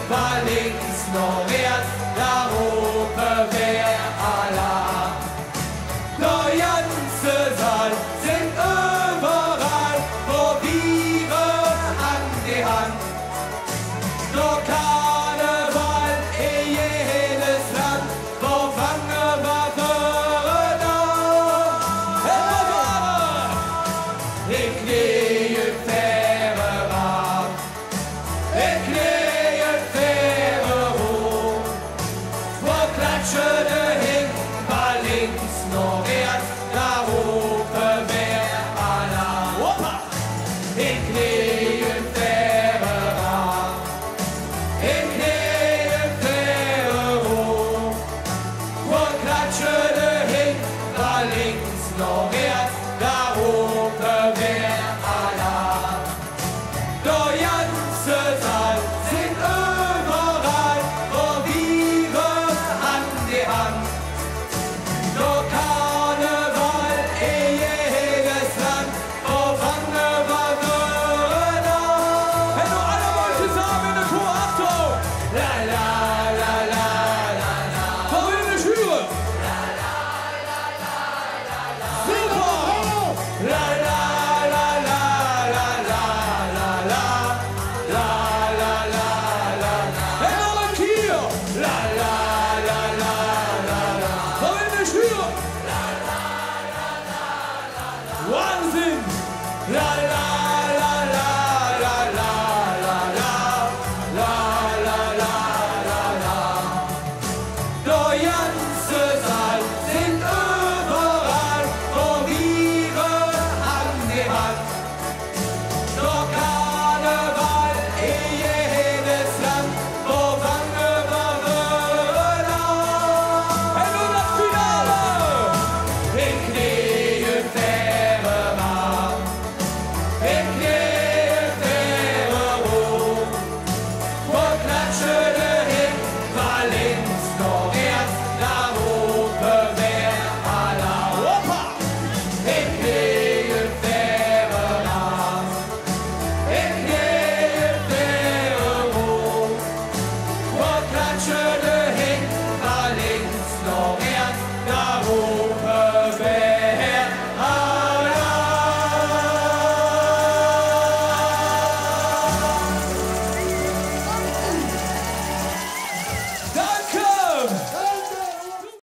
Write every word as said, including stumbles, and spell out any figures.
Van links nao rechts, dao rope veer alaaf. De ganse zaal zingk euveral, veer viere aan de hand. De karneval in jedes land, veer vange veer veure aan. En veer vare! Ik leej het verre af. Ik leej het verre op. Veer klatsje de hing, van links nao rechts, dao rope veer alaaf. Hoppa! Ik leej het verre af. Ik leej het verre op. Veer klatsje de hing, van links nao rechts, dao rope veer alaaf. De ganse zaal zingk euveral, veer viere aan de hand. De karneval in jedes land, veer vange veer veure aan. En noe allemaol tezaame in de koor achter. La, la, la, la, la, la. Veer wille sjuure. Super! La, la, la, la, la, la, la, la, la.